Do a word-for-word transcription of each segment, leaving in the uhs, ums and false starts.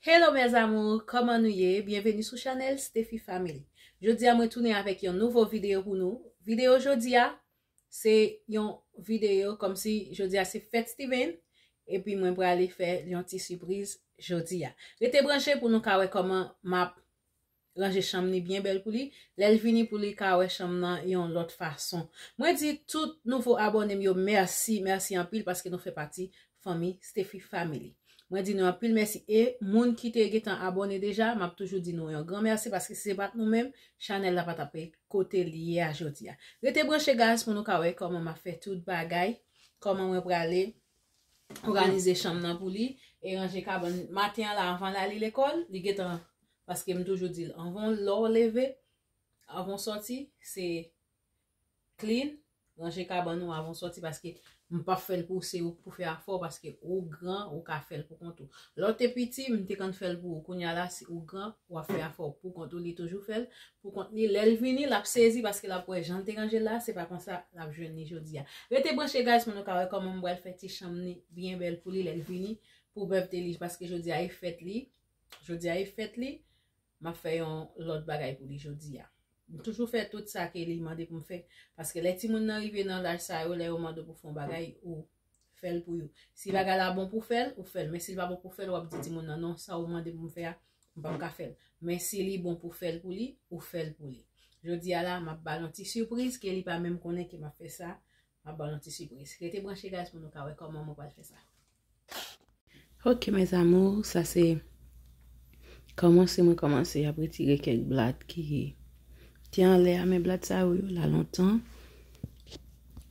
Hello mes amours, kòman nou ye? Byenveni sou chanèl Stefy Family. Jodi a mwen tounen avèk yon nouvo videyo pou nou. Videyo jodi a, se yon videyo kòmsi jodi a se fèt Steven, epi mwen prale fè yon ti sipriz jodi a. Rete branche pou nou ka wè kòman m ap ranje chanm ni byen bèl pou li. Lè l vini pou li ka wè chanm nan yon lòt fason. Mwen di tout nouvo abòne m yo mèsi, mèsi anpil paske nou fè pati fanmi Stefy Family. Mwen di nou anpil mèsi e moun ki te gentan abòne deja, m ap toujou di nou yon gran mèsi paske si se pa t nou menm, chanèl la pa t ap kote li ye a jodi a. Rete branche guys pou nou ka wè kòman m ap fè tout bagay, kòman mwen prale òganize chanm nan pou li e ranje kabann maten an la anvan l ale lekòl, li gentan, paske m toujou di l, anvan lè w leve, anvan w sòti, se clean, ranje kabann ou anvan w sòti, paske m p ap fè l pou ou, se ou k pou fè afè w, paske ou gran, ou ka fè l pou kont ou. Lè w te piti, m te konn fè l pou ou. Kounye a la, si ou gran, w ap fè afè w pou kont ou, li toujou fè l pou kont li. Lè l vini, l ap sezi, paske l ap wè jan l te ranje l la, se pa konsa l ap jwenn li jodi a. Rete branche guys pou nou ka wè kòman m pral fè ti chanm ni byen bèl pou li lè l vini pou birthday li, paske jodi a e fèt li. Jodi a e fèt li. M ap fè yon lòt bagay pou li jodi a. M toujou fè tout sa ke li mande pou m fè. Paske lè timoun nan rive nan laj sa yo, lè yo mande w pou fè yon bagay, ou fè l pou yo. Si bagay la bon pou fè l, ou fè l. Men si l pa bon pou fè l, w ap di timoun nan, non, sa ou mande pou m fè a, m p ap ka fè l. Men si li bon pou fè l pou li, ou fè l pou li. Jodi a la, m ap ba l yon ti sipriz ke li pa menm konnen ke m ap fè sa. M ap ba l yon ti sipriz. Rete branche guys pou nou ka wè kòman mwen pral fè sa. Ok mes amours, sa se kòmanse mwen kòmanse ap retire kèk blad ki te anlè a, men blad sa yo, yo la lontan.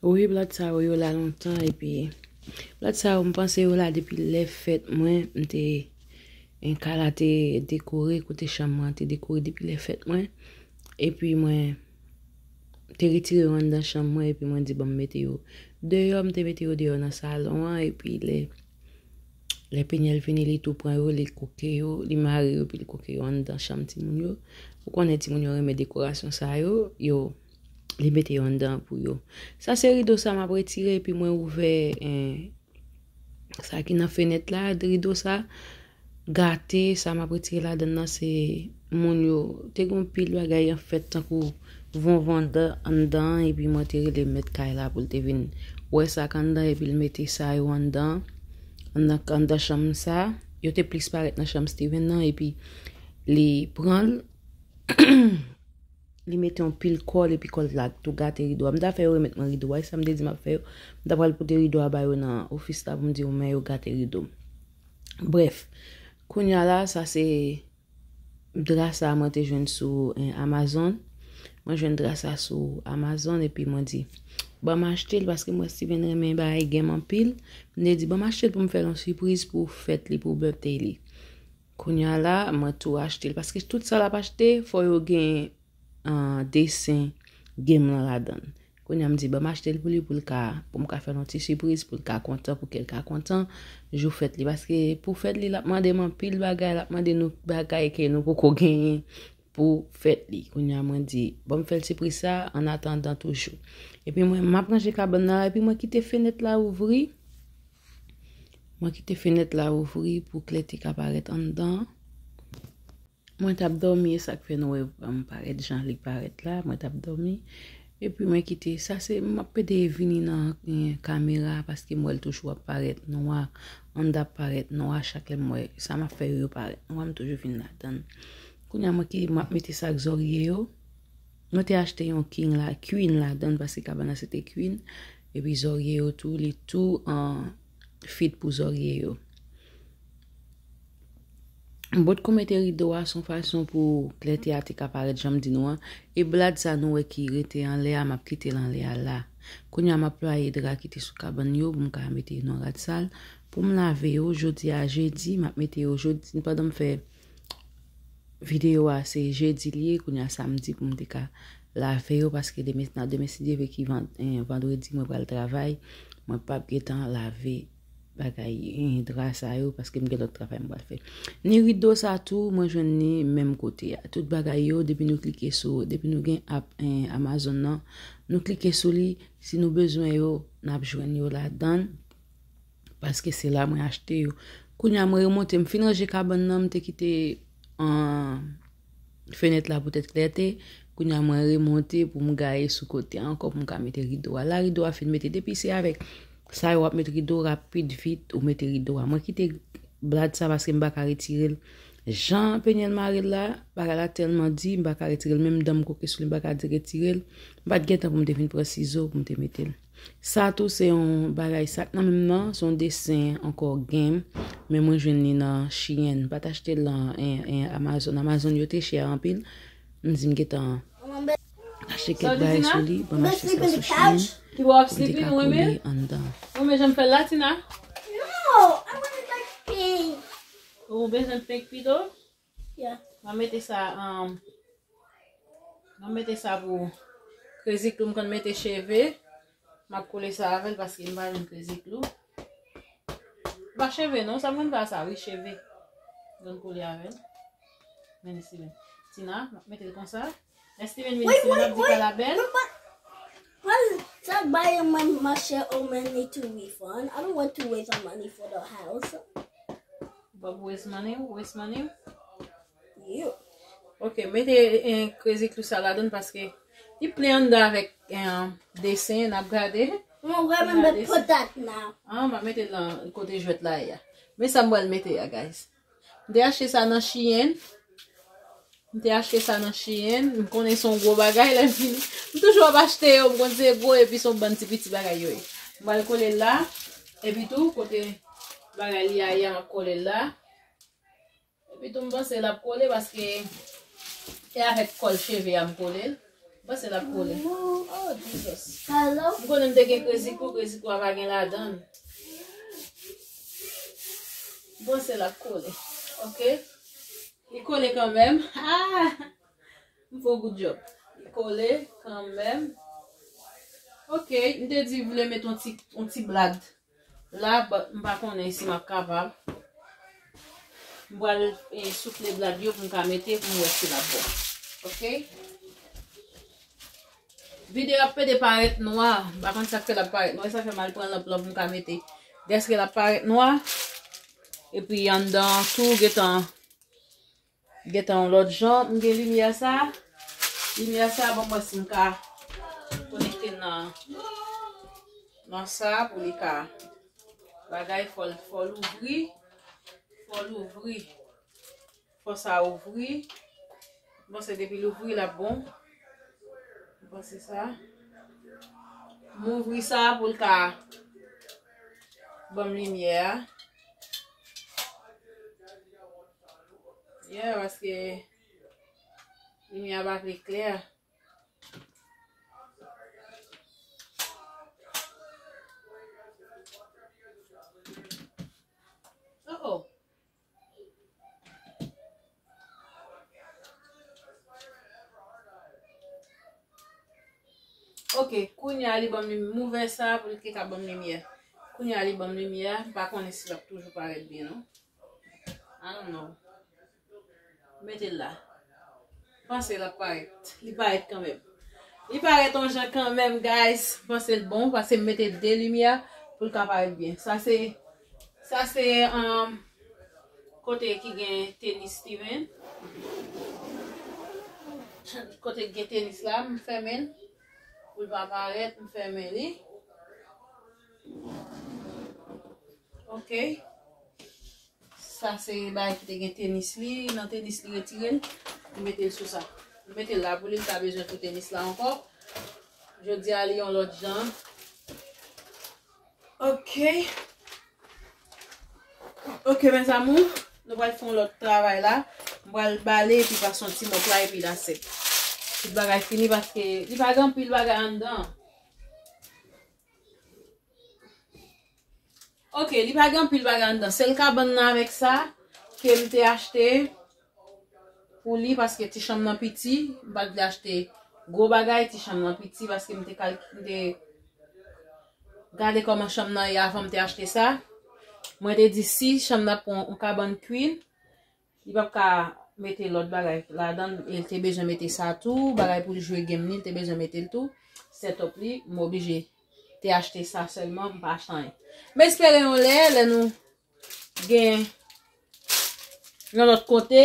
Wi, blad sa yo, yo la lontan, epi blad sa yo, m panse yo la depi lè fèt mwen, m te en kala te dekore, kote chanm mwen te dekore depi lè fèt mwen, epi mwen te retire yo anndan chanm mwen, epi mwen di, "Ban m mete yo deyò." M te mete yo deyò nan salon an, epi lè, lè Penyèl vini, li tou pran yo, li koke yo, li mare yo, epi li koke yo anndan chanm timoun yo. Ou konnen timoun yo renmen dekorasyon sa yo, yo, li mete yo anndan pou yo. Sa se rido sa m ap retire, epi mwen ouvè, en, sa ki nan fenèt la, rido sa gate, sa m ap retire ladann nan se moun yo te gen yon pil bagay an fèt tankou vonvon anndan, anndan, epi mwen te rele mèt kay la pou l te vin wè sa k anndan, epi l mete sa yo anndan, anndan, anndan chanm sa. Yo te plis parèt nan chanm Steven nan, epi li pran l, li mete yon pil kòl, epi kòl la tou gate rido a. M ta fè yo remèt mwen rido a, e sa m te di m ap fè yo. M ta pral pote rido a ba yo nan ofis la pou m di yo, men yo gate rido m. Brèf, kounye a la, sa se dra sa mwen te jwenn sou, eh, Amazon. Mwen jwenn dra sa sou Amazon, epi mwen di, "Ban m achte l," paske m wè Steven renmen bagay game anpil. M te di, "Ban m achte l pou m fè l yon sipriz pou fèt li, pou birthday li." Kounye a la, mwen tou achte l, paske tout sa l ap achte, fò yo gen, ah, desen game lan ladann. Kounye a m di, "Ban m achte l pou li, pou l ka, pou m ka fè l yon ti sipriz, pou l ka kontan, pou kè l ka kontan, jou fèt li." Paske pou fèt li, l ap mande m anpil bagay, l ap mande nou bagay ke nou poko genyen pou fèt li. Kounye a mwen di, "Ban m fè l sipriz sa, an atandan toujou." Epi mwen, m ap ranje kabann nan la, epi mwen kite fenèt la ouvri. Mwen kite fenèt la ouvri pou klète ka parèt anndan. Mwen t ap dòmi, e sa k fè nou wè m parèt jan li parèt la, mwen t ap dòmi. Epi mwen kite, sa se, m ap pede vini nan, eh, kamera, paske m wè l toujou ap parèt nwa, anndan ap parèt nwa, chak lè m wè, sa m ap fè yo, yo parèt nwa, m toujou vin ladann. Kounye a mwen ki, m ap mete sa ak zòrye yo. Mwen te achte yon king la, queen ladann, paske kabann nan se te queen. Epi zòrye yo tou, li tou an fit pou zòrye yo. M potko mete rido a, se yon fason pou klète a te ka parèt jan m di nou an. E blad sa nou wè ki rete anlè a, m ap kite l anlè a la. Kounye a m ap plwaye dra ki te sou kabann yo pou m ka mete yo nan rad sal. Pou m lave yo, jodi a jedi, m ap mete yo jodi, pandan m fè videyo a, se jedi li ye, kounye a samdi pou m te ka lave yo, paske demen, nan demen, si Dye vle, ki van-, eh, vandredi, mwen pral travay, mwen p ap gentan lave bagay, eh, dra sa yo, paske m gen lòt travay m pral fè. Ni rido sa tou, mwen jwenn ni menm kote a. Tout bagay yo, depi nou klike sou, depi nou gen app, eh, Amazon nan, nou klike sou li, si nou bezwen yo, n ap jwenn yo ladann, paske se la mwen achte yo. Kounye a mwen remonte, m fin ranje kabann nan, m te kite an fenèt la poutèt klète. Kounye a mwen remonte pou m gaye sou kote a ankò pou m ka mete rido a. La rido a fin mete, depi se avèk sa yo w ap met rido rapid vit, ou mete rido a. Mwen kite blad sa paske m pa ka retire l. Jan penyèl mare l la, bagay la tèlman di, m pa ka retire l. Menm dan m koke sou li, m pa ka di retire l. M pa t gen tan pou m te vin pran sizo pou m te mete l. Sa tou se yon bagay, sa k nan men m nan, se yon desen ankò game. Men mwen jwenn li nan Shein. M pa t achte l nan en, en Amazon. Amazon yo te chè anpil. M di m gentan achte kèk bagay sou li. Ban m achte sa sou Shein. M te ka kole anndan. Ou renmen jan m fè l la, Tina? No, I want it like pink. Ou bezwen pink pito? Yeah. Mwen mete sa, um, mwen mete sa pou Crazy Glue, m konn mete cheve. M ap kole sa avè l paske m pa jwenn Crazy Glue. Pa cheve non, sa m konn fè sa, wi, cheve. M konn kole avè l. Men Steven. Tina, m ap mete l konsa. Lè Steven vini, Steven ap di kay la bèl. Well, tell buyer my, my share or money to refund. I don't want to waste my money for the house. Bob waste money, waste money. You. Ok, mete, eh, Crazy Glue sa ladan paske li plen anndan avèk, eh, desen, n ap gade. No, remember, put that now. Ah, m ap mete l nan kote jwèt la ye a. Men sa m pral mete a, guys. M te achte sa nan Shein. M te achte sa nan Shein. M konnen se yon gwo bagay lè m fini. M toujou ap achte yo, m konn se gwo epi se yon bann ti piti bagay yo ye. M pral kole l la. Epi tou, kote bagay li a ye a, m ap kole l la. Epi tou, m panse l ap kole paske e avèk kòl cheve a m kole l. M panse l ap kole. Oh, Jesus. Hello? M konnen m te gen Crazy Glue, Crazy Glue a pa gen ladan l. M panse l ap kole. Ok? Li kole kanmenm. Ah! M fè yon good job. Li kole kanmenm. Ok, m te di vle met yon ti, yon ti blad la, but m pa konnen si m ap kapab. M pral, eh, soufle blad yo pou m ka mete pou m wè si l ap bon. Ok? Videyo ap pede parèt nwa. M pa konn sa k fè l ap parèt nwa. Sa fè m al pran lanp lan pou m ka mete. Dèske l ap parèt nwa. Epi anndan an tou gentan, gentan yon lòt jan. M gen limyè sa. Limyè sa, bon, mwen si m ka konekte nan, nan sa pou li ka bagay, fò l, fò l ouvri. Fò l ouvri. Fò sa ouvri. Bon, se depi l ouvri, l ap bon. Bon, se sa. M ouvri sa pou l ka ban m limyè a. Yeah, paske limyè a pa vle klè. Oh, oh. Ok, kounye a li ban m lim-, m ouvè sa pou li te ka ban m limyè. Kounye a li ban m limyè, m pa konnen si l ap toujou parèt byen non. I don't know. Mete l la. Panse l ap parèt. Li parèt kanmenm. Li parèt yon jan kanmenm, guys. Panse l bon, paske m mete de limyè pou l ka parèt byen. Sa se, sa se, um, kote ki gen tenis Steven. Kote ki gen tenis la, m fèmen l. Pou l pa parèt, m fèmen li. Ok. Sa se bagay ki te gen tenis li. Nan tenis li retire l. Li mete l sou sa. Li mete l la pou li, li pa bezwen pou tenis la ankò. Jodi a li yon lòt jan. Ok. Ok, mes amours. Nou pral fè yon lòt travay la. M pral bale epi pase yon ti mòp la epi l a sèk. Tout bagay fini paske li pa gen anpil bagay anndan. Ok, li pa gen anpil bagay anndan. Sèl kabann nan avèk sa ke m te achte pou li paske ti chanm nan piti. M pa t vle achte gwo bagay, ti chanm nan piti paske m te kal-, m te gade kòman chanm nan ye avan m te achte sa. Mwen te di si chanm nan pran yon kabann queen, li p ap ka mete lòt bagay ladan l, e l te bezwen mete sa tou, bagay pou l jwe game li, l te bezwen mete l tou. Set up li, m oblije te achte sa sèlman, m pa achte anyen. M espere yon lè, lè nou gen yon lòt kote,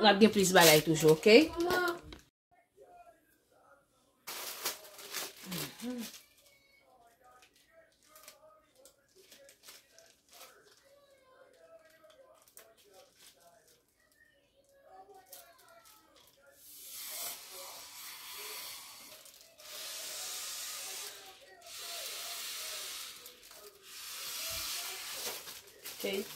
n ap gen plis bagay toujou, oke? Ok.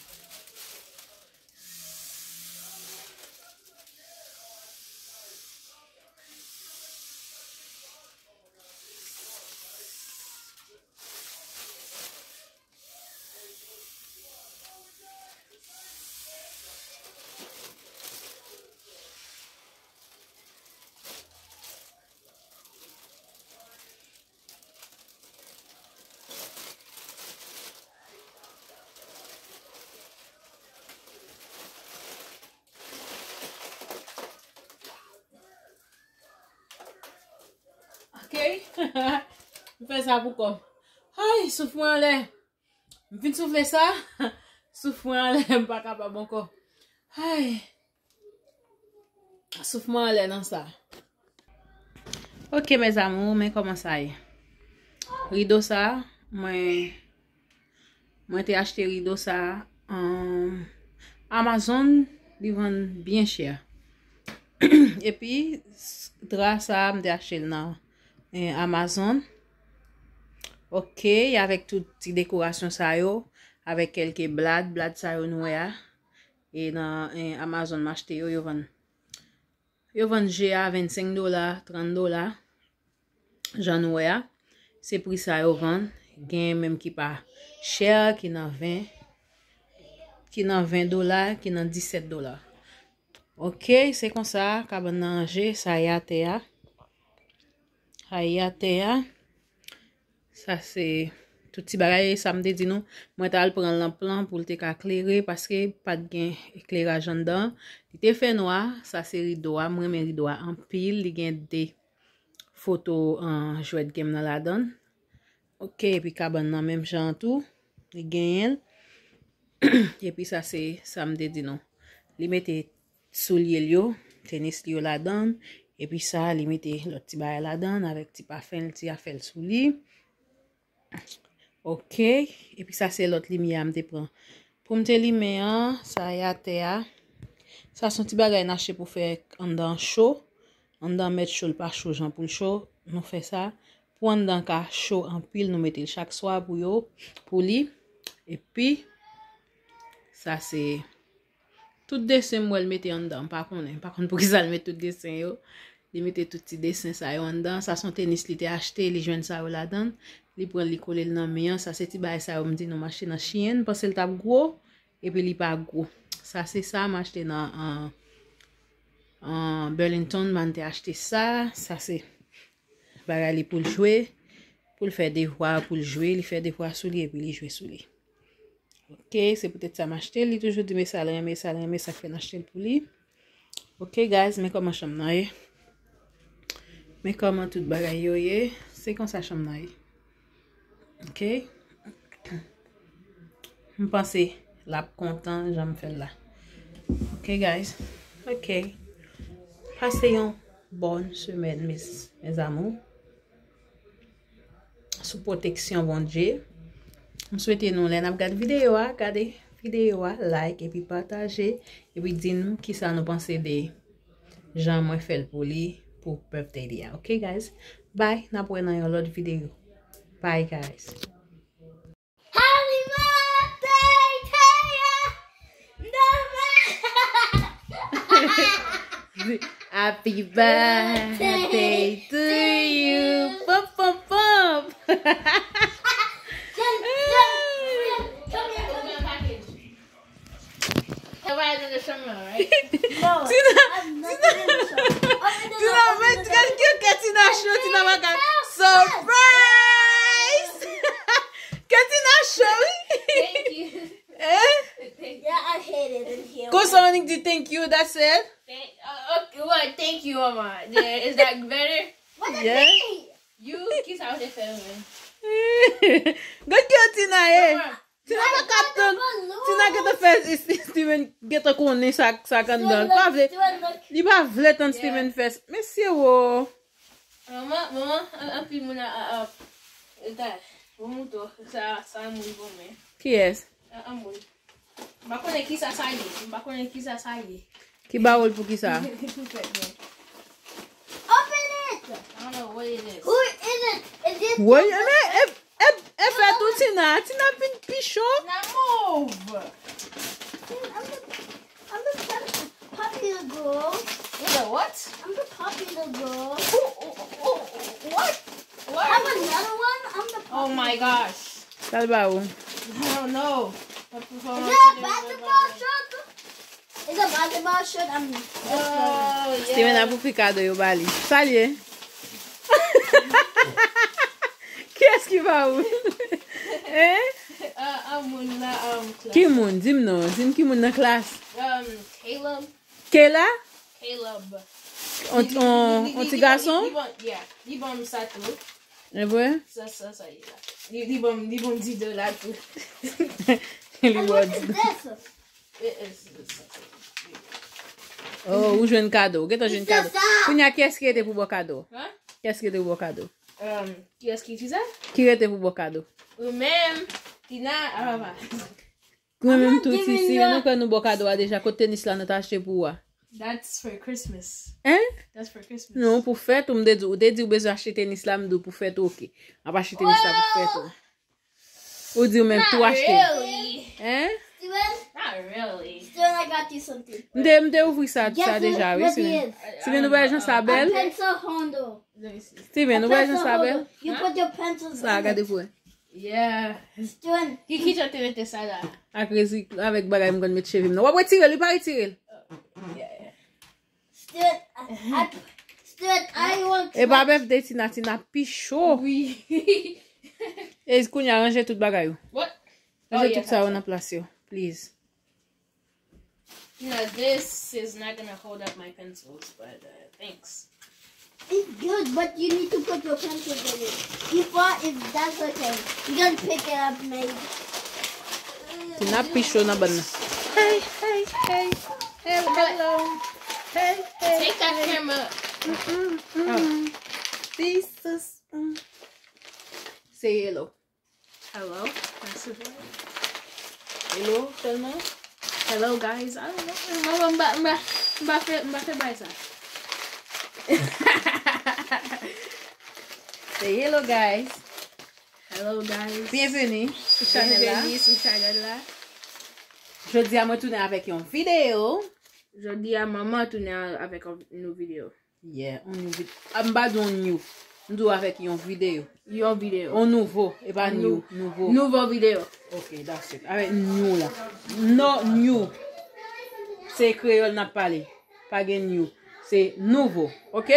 Ok. M fè sa pou kò m. Ay, souf mwen anlè. M fin soufle sa. Souf mwen anlè, m pa kapab ankò. Ay. Souf mwen anlè nan sa. Ok, mes amours, men kòman sa ye. Rido sa, mwen, mwen te achte rido sa, um, Amazon, li vann byen chè. Epi, s-, dra sa, m te achte l nan, eh, Amazon. Ok, avèk tout ti dekorasyon sa yo, avèk kèlke blad, blad sa yo nou wè a. E nan, eh, Amazon m achte yo, yo vann, yo vann je a vennsenk dola, trant dola, jan nou wè a. Se pri sa yo vann. Gen menm ki pa chè, ki nan ven, ki nan ven dola, ki nan disèt dola. Ok, se konsa, kabann nan ranje, sa ye atè a. Sa ye atè a. Sa se tout ti bagay, sa m te di nou. Mwen t al pran lanp lan pou l te ka klere, paske pa t gen ekleraj anndan. Li te fè nwa, sa se rido a. M renmen rido a anpil. Li gen de foto, an, jwèt game nan ladan l. Ok, epi kabann nan menm jan an tou. Li genyen l. Epi sa se sa m te di nou. Li mete soulye l yo, tenis li yo ladan l. Epi sa, li mete lòt ti bagay ladan l avèk ti pafen l, ti afè l sou li. Ok. Epi sa se lòt limyè a m te pran. Pou m te limen an, sa ye atè a. Sa se yon ti bagay n achte pou fè anndan an cho. Anndan mèt cho, l pa cho jan pou l cho. Nou fè sa. Pou anndan ka cho anpil, nou mete l chak swa pou yo, pou li. Epi, sa se tout desen m wè l mete anndan. M pa konnen. M pa konn poukisa l met tout desen yo. Li mete tout ti desen sa yo anndan. Sa se yon tenis li te achte, li jwenn sa yo ladan l. Li pran l, li kole l nan mi an. Sa se ti bagay sa yo m di nou m achte nan Shein. M panse l t ap gwo, epi li pa gwo. Sa se sa m achte nan, an, an Burlington, m te achte sa. Sa se bagay li pou l jwe, pou l fè devwa, pou l jwe, li fè devwa sou li epi li jwe sou li. Ok, se poutèt sa m achte l. Li toujou di m sa l renmen, sa l renmen, sa k fè n achte l pou li. Ok, guys, men kòman chanm nan ye. Men kòman tout bagay yo ye. Se konsa chanm nan ye. Ok. M panse l ap kontan jan m fè l la. Ok, guys. Ok. Pase yon bòn semèn, mes, mes amours. Sou pwoteksyon Bondye. M swete nou, lè n ap gade videyo a, gade videyo a, like epi pataje, epi di m kisa nou panse de jan mwen fè l pou li, pou birthday li a. Ok, guys? Bye, n ap wè nan yon lòt videyo. Bye, guys. Happy birthday to you. Happy birthday to you. Pom, pom, pom. Open the package. Nobody do the camera, right? No, Tina, I'm not Tina, doing the show. Open the Tina, door, open the door. Tina, Tina show, Tina baka. Surprise! Tina show, wi. Thank you. Eh? Yeah, I hate it in here. Konsa w annik di thank you, that's it? Thank, uh, okay, well, thank you, mama. Yeah, is that better? What does it mean? You, kisa w te fè mwen? Gad kè Tina ye. Mama. Tina pa ka tann. Tina gentan fè Steven gentan konnen sa, sa k anndan. Li pa vle, li pa vle tann Steven fè. Mesye wo. Manman, manman, an- anpil moun a, a, a, e ta, bon mouton, sa, sa moun bon men. Kiyès? An, an moun. M pa konnen kisa sa ye. M pa konnen kisa sa ye. Ki ba w l pou kisa? Pou fèt mwen. Open it! I don't know what it is. Who is it? Is it Woy, e, e, e, e fè tou Tina. Tina vin pi cho. Nan move. I'm the, I'm the popular girl. You're the what? I'm the popular girl. Who, who, who, what? What? I have another one. I'm the popular Oh my gosh. Sa l ba ou? I don't know. Is it a basketball shirt? Is a basketball shirt? I'm Oh, Steven ap yeah. Ouvri kado yo ba li. Sa l ye? Kiyès ki ba ou? Hein? Uh, a moun la, um, Ki moun? Di m non. Di m ki moun nan klas. Um, Caleb. Kela? Caleb. On, Li- li- on, li- on li- ti li- gason? Li ban, yeah. Li ban m sa tou. E vre? Sa, sa, sa ye la. Li, li ban m, li ban m di dola tou. Li And what is this? E, e, s- s- s- Oh, ou jwenn kado. Ou gentan jwenn It's kado. Sa. Kounye a, kiyès ki rete pou bò kado? Hein? Kiyès ki rete pou bò kado? Um, kiyès ki di sa? Ki rete pou bò kado? Ou menm, Tina, a papa. Mwen menm tou ti si, men nou kwè nou bò kado a deja. Kot tenis la nou t achte pou ou a? That's for Christmas. Hein? That's for Christmas. Non, pou fèt ou, m te di, ou te di ou bezwen achte tenis la, m di w pou fèt ou, oke. M ap achte tenis la pou fèt ou. Ou di ou menm tou achte. Not really. Hein? Steven, Not really. Steven, I got you something. M te, m te ouvri sa, sa deja, wi, Steven. Steven, ou wè jan sa bèl? A pencil holder. Let me see. Steven, ou wè jan sa bèl? You put your pencils in it. Sa, gade pou wè. Yeah. Steven. Ki, ki jan te mete sa la? Ak rezi, avèk bagay m konn met cheve m nan. W ap retire l, wi, pa retire l. Yeah, yeah. Steven, I, I, Steven, I want E pa bèf de Tina, Tina pi cho. Wi. E kounye a, ranje tout bagay ou. What? Ranje tout sa yo nan plas yo, please. You know, this is not gonna hold up my pencils, but uh, thanks. It's good, but you need to put your pencils in it. You fall, if that's okay. You can pick it up, maybe. Tina pi cho nan bann nan. Hey, hey, hey. Hello, hello. Hey, hey, Take that hey. Camera. Mm-mm, mm-mm. This is, mm. Say hello. Hello? That's it. Hello, sèlman? Hello, guys. I don't know. Mwen, mwen, mwen, mwen, mwen fè, mwen fè bay sa. Say hello, guys. Hello, guys. Byenveni sou chanèl la. Byenveni sou chanèl la. Jodi a, mwen tounen avèk yon videyo. Jodi a, manman tounen avèk yon nou videyo. Yeah, on new vid-, ah, m pa di on new. M di w avèk yon videyo. Yon videyo. On nouvo, e pa On new, nou-, nouvo. Nouvo videyo. Ok, that's it. Avèk new la. No, new. Se kreyòl n ap pale. Pa gen new. Se nouvo. Ok?